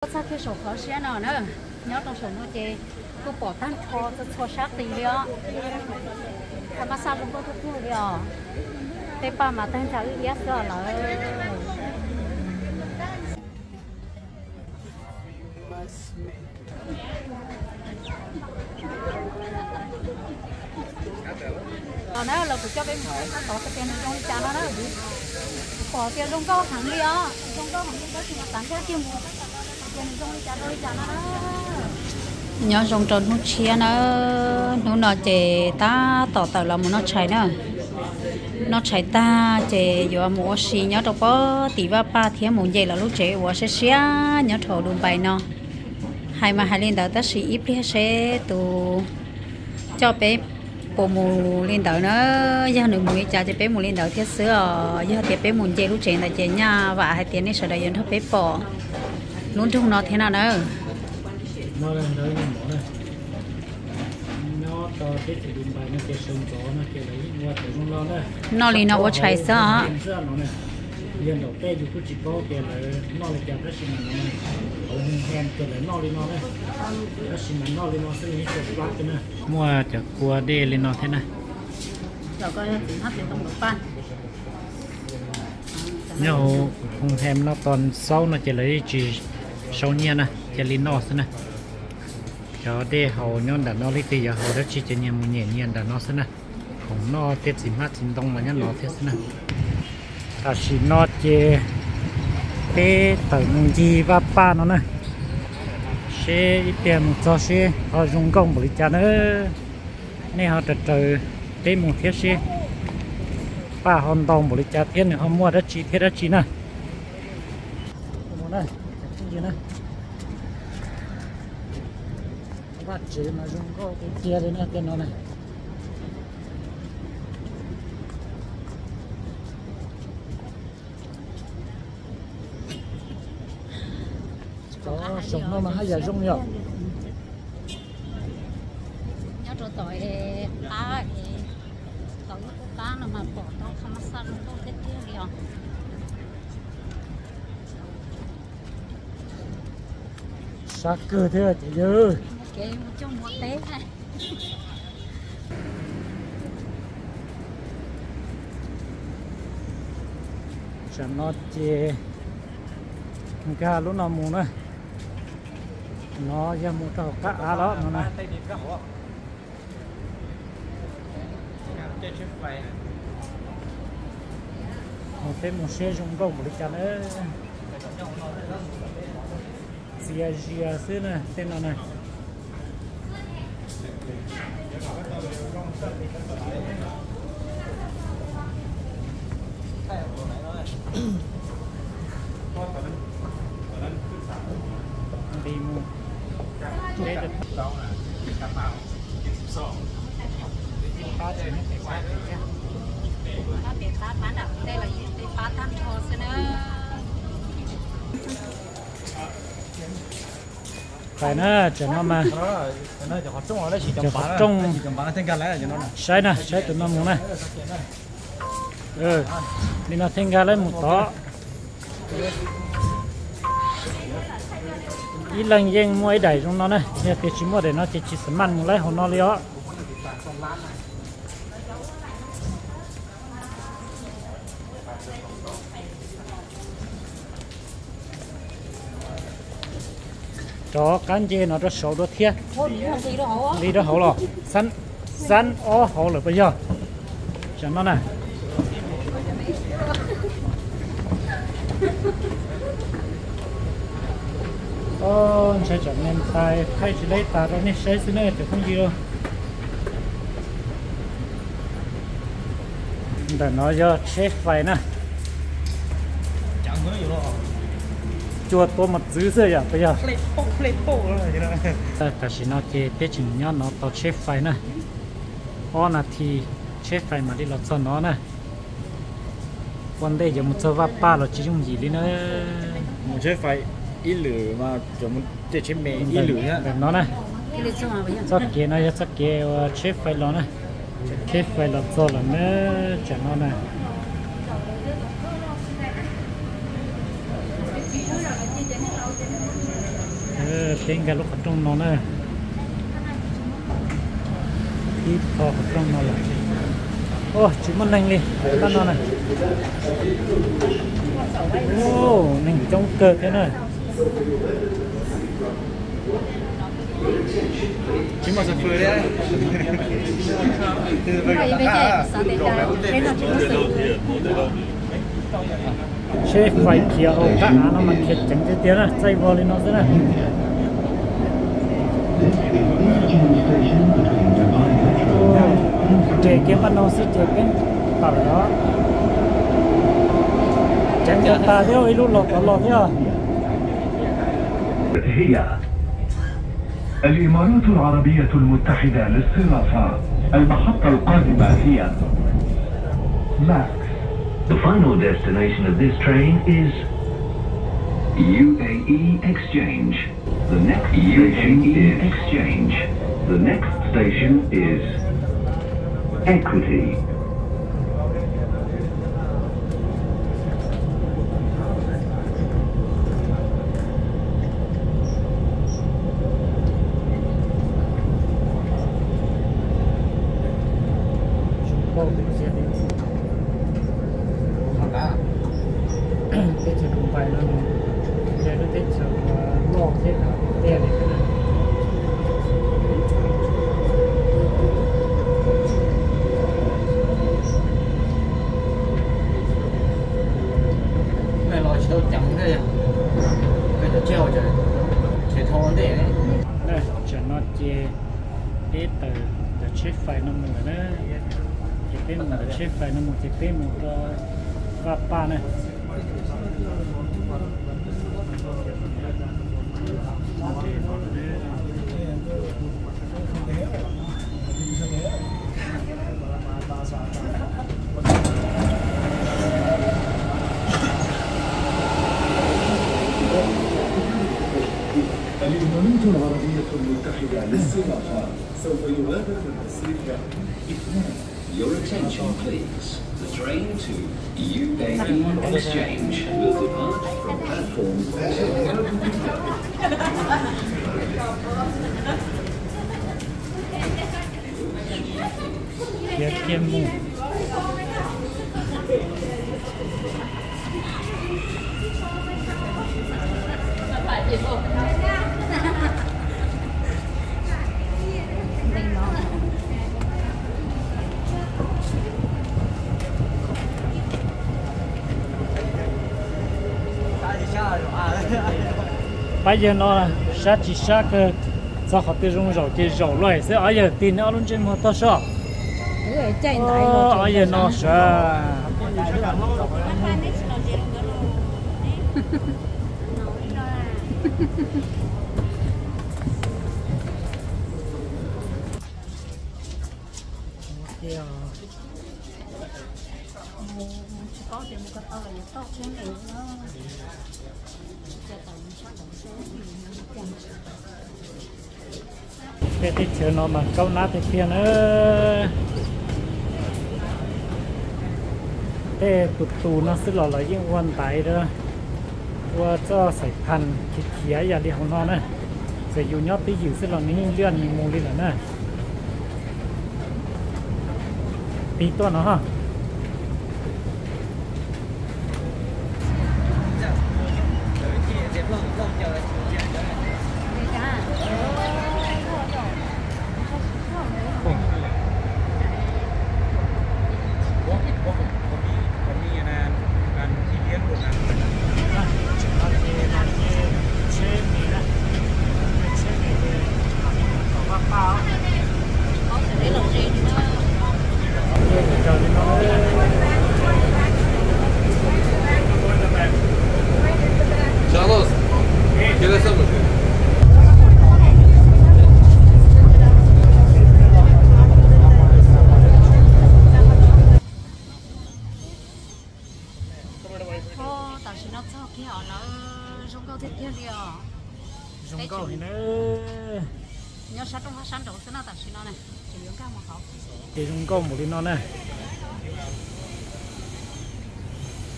Txog kiag saum qhov siab no na, nyob rau saum no ces kuj pom tag nrho txhua txhua sab qis li os. Thaj ma xaj zoo nkauj tiag tiag li os. Tej paj mas tag nrho wb iab xwb lawm. Los na, los kuv coj peb mus saib tab tom tias nws zoo li cas no na. Pom tias zoo nkauj heev li os, zoo nkauj heev li tab sis mas tav nkag kiag mus tias nws zoo li cas rau li cas no na. Nyob zoo rau hnub tshiab na, hnub no ces tab tom tawm los mus noj tshais na. Noj tshais tag ces yuav mus ua si nyob rau pob tim Vaj Paj thiab mus nce lawv lub tsev uas siab siab nyob rau Dubai no. Hais mas hais li ntawd tab sis ib pliag seb tus coj peb puas mus li ntawd na. Yog nws mus li cas ces peb mus li ntawd thiab xwb os. Yog tias peb mus nce lub tsev ntawd ces nyaj vam hais tias nej sawv daws yuav nrog peb pom lub nroog no thiab no na. Noj li no ua tshais xwb os. Muaj cov kua dej li no thiab na. Nyob hauv hoo hem no tos xaub no ces lawv yeej tsis sau nyiaj na, cia li noj xwb na. Cov dej haus nyob nram no, leej twg yuav haus dab tsi ces nyias mus nyem nyias nram no xwb na. Khoom noj tej txiv hmab txiv ntoo los nyob no thiab xwb na. Tam sim no ces peb tawm mus ncig Vaj Paj no na, seb ib pliag mus txog seb ho zoo nkauj npaum li cas na. Nej ho raws raws peb mus thiab seb paj ho ntau npaum li cas thiab nws ho muaj dab tsi thiab dab tsi na. Vaj tsev mas zoo nkauj tiag tiag li na, tej no na. Cov saum no mas haj yam zoo yom. Nyob rau tom qab, tom lub qub qab no mas pom tau thaj ma xaj zoo nkauj tiag tiag li os. Sab kawg thiab ces yawg. Kev mus coj mus teb. Tsam no ces nkag lub no mus na. No yog mus rau hauv qab av los no na. Mus peb mus seb zoo nkauj npaum li cas na. Txias zias xwb na tej no na. Pab tsis muaj tes pab, pab tes pab, pab nram tej los yeej tej pab tag nrho xwb na. Pais na, tsam no mas cov qhov rooj, saib na, saib tus no mus na. Li no thiaj nkag lawv mus tod. Ib leeg yeej muaj ib daim zoo no na, yog tias tsis muaj daim no ces tsis xav maj mus lawv hauv no li os. Rov qab nce no rau saud dua thiab. Li rau hauv los, xab ob hauv lawm puas yog? Tsam no na. Ntshai tsam me ntxhais thaij tsis laib tas rau nej saib xwb na cov phooj ywg. Ntawm no yog tsheb fais na. Cua tua mos txwv xwb yom, puas yog? Tam sim no ces peb tseem nyob no tos tsheb fais na. Ob nas this tsheb fais mam li los txog no na. Ua ntej yuav mus txog Vaj Paj los tsis yooj yim li na. Mus tsheb fais ib lwm mas cov mus tej tsheb me ib lwm na. Ntawm no na, txoj kev no yog txoj kev uas tsheb fais los na. Tsheb fais los txog lawm na, tsam no na. Peb nkag lub qhov rooj no na. Ib qho qhov rooj no lawm. Ua tsis muaj neeg li pab no na. Neeg coob kawg thiab na. Tsheb fais khiav hauv qab av no mas khiav ceev tiag tiag na, txaij vog li no xwb na. Nres kiag pab no xwb ces peb tawm los. Ceev tag tag thiab, ib lub los tod los thiab. هي الإمارات العربية المتحدة للصرافة. المحطة القادمة هي ماكس. The final destination of this train is U A E Exchange. The next station is Exchange. The next station is Equity. Teb chaws Dubai no yog lub teb chaws loj thiab tiaj li thiab. Los tsis tau ceev thiab, cov tsheb hauv tseem dhau ua ntej. Tam no ces peb tawm cov tsheb fais no mus lawm na. Ces peb mus cov tsheb fais no mus ces peb mus rau Vaj Paj na. الإمارات العربية المتحدة للصناعة سوف يغادر المصيف اثنان. Your attention, please. The train to U A E Exchange will depart from platform two. Khiav kiag mus. Pab yawg no sab tsis sab kawg, txog qhov twg zoo zaum ces zaum luaj xwb. Ob yawg tig neb ob lub ntsej muag tog soj. Ob yawg no sav. Tej teb chaws no mas kaub nab tiag tiag na. Tej tus tus no xwb los lawv yeej ua ntaiv, ua txoj xaim phas khiav khiav ib yam li hauv no na. Txawm yus nyob twj ywm xwb los nws yeej liaj nws mus li lawm na. Pib tuaj no. Tam sim no txog kiag os lawv, zoo nkauj tiag tiag li os. Zoo nkauj li na. Nyob sab rooj sab nraud xwb no tam sim no na, tseem yuav nkag mus hauv. Ces zoo nkauj mus li no na.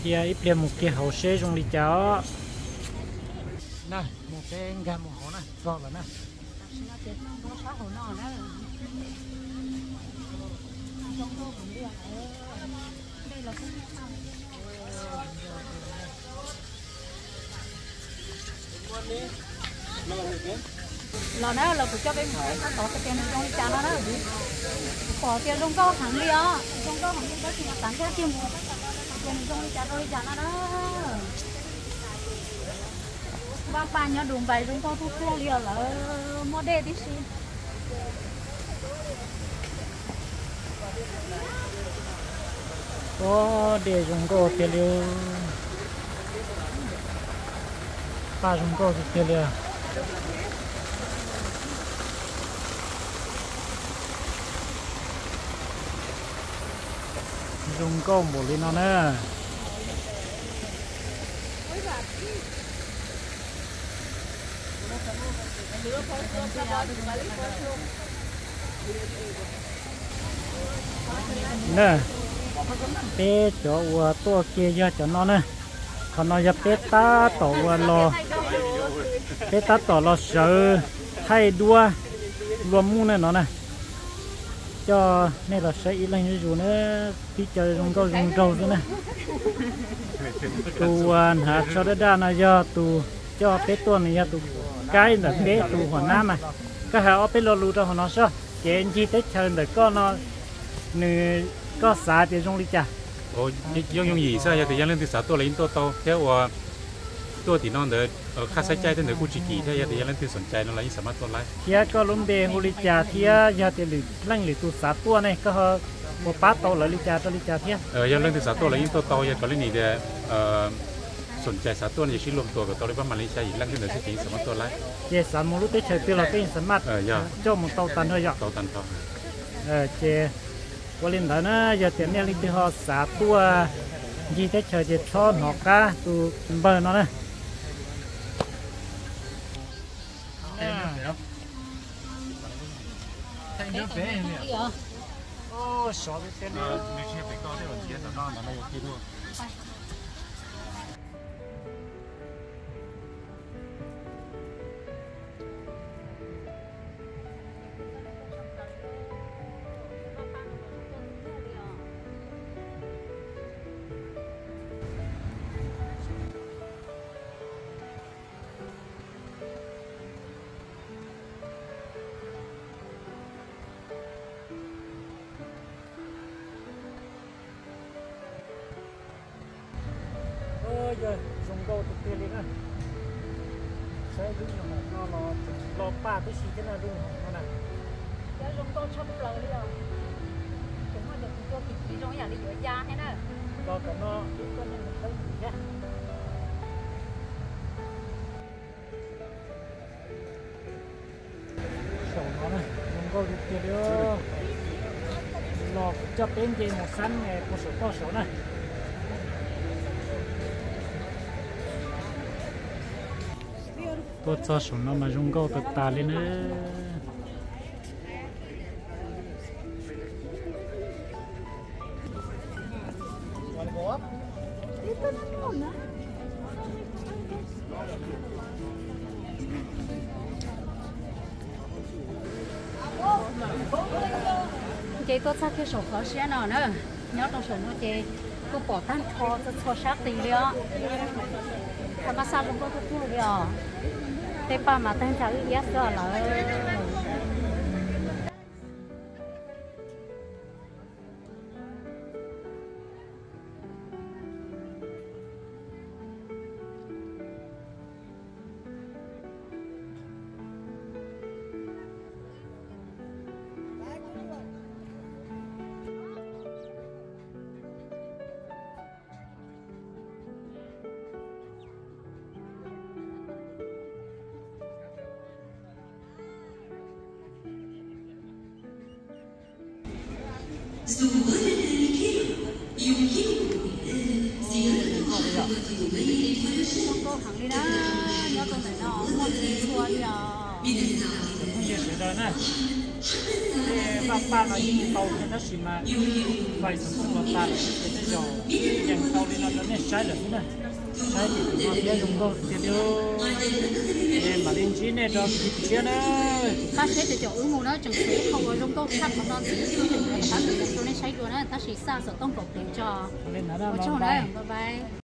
Cia ib pliag mus kiag hauv seb zoo li cas os. Na, mus peb nkag mus hauv na, txog lawm na. Los na, los kuv coj peb mus saib sab tod tias nws zoo li cas no na. Kuv pom tias zoo nkauj heev li os, zoo nkauj heev li, tab sis mas tav nkag kiag mus tias nws zoo li cas rau li cas no na. Vaj paj nyob Dubai zoo nkauj tuaj tuaj li os, lawv muaj dej tib si. Ua dej zoo nkauj tiag li. Paj zoo nkauj tiag tiag li. Zoo nkauj npaum li no na. Na, peb cov uas tuaj ke yog cov no na. Qhov no yog peb tab tom uas los, peb tab tom los sawv thaij duab luag muj na no na. Coj nej los saib ib leeg zuj zus na, tib co zoo nkauj zoo nraug xwb na. Tus uas hnav tsho daj daj no yog tus coj peb tuaj, nws yog tus kaib ntawm peb tus huam nab mas. Koj hais ob peb lo lus rau hauv no soj, kev ncig teb chaws ntawm koj no, nws, koj xav tias zoo li cas? Yooj yooj yim xwb, yog tias yog leej twg xav tuaj los yeej tuaj tau thiab uas tuaj tim no ntawd qhaj xaib caij tej ntawd kuj tsis kim thiab, yog tias yog leej twg xoom cai no los yeej xav maj tuaj laib. Thiab koj lub npe hu li cas thiab yog tias lwm leej lwm tus xav tuaj ne, koj puas pab tau lawv li cas rau li cas thiab? Yog leej twg xav tuaj los yeej tuaj tau, yog kom leej nim tias xoom cai xav tuaj no ces sib luag tuaj kom tau li pab mam li xya yim leej xwb ntawd xwb ces yeej xav maj tuaj laib. Ces xav mus lub teb chaws twg los koj yeej xav maj coj mus tau tag nrho yom? Tau tag nrho. Ces ua li ntawd na, yog tias nej leej twg ho xav tuaj ncig teb chaws ces txhob hnov qab tus npawg no na. Yog zoo nkauj tiag tiag li na. Saib lub nyuag hauv no los tseem lo paj tib si thiab na, lub nyuag hauv no na. Cov zoo nkauj tshaj plaws li os. Tseem muaj cov tus tuaj kim kim zoo yam li yuav ya thiab na. Los tom no ib koj neeg mus peb mus thiab. Saum no zoo nkauj tiag tiag li. Los coj peb nce mus xab puag saum toj saud na. Tuaj txog saum no mas zoo nkauj tas tas li na. Ces tuaj txog kiag saum qhov siab no na, nyob rau saum no ces kuj pom tag nrho txhua txhua sab qis li os. Thaj ma xaj zoo nkauj tuaj tuaj li os. Tej paj mas tag nrho wb iab xwb lawm. Nkauj heev li na, nyob rau ntawm no muaj txhua txhua li os. Sawv daws na, tej vaj paj no yeej tau thiab tab sis mas fais xov tooj los tas lawm ces tej zaum yeej tau li no rau nej saib lawm xwb na. Saib tim no thiab zoo nkauj tiag tiag. Es mam li ntsib nej rau tim tshiab na. Pab saib tias cov wb mus na tseem xav qhov uas zoo nkauj tshaj qhov no ntxiv, wb tseem yuav rov qab mus rau nej saib dua na, tab sis xa xov tooj kom pem tso. Ua tsaug na, bye bye.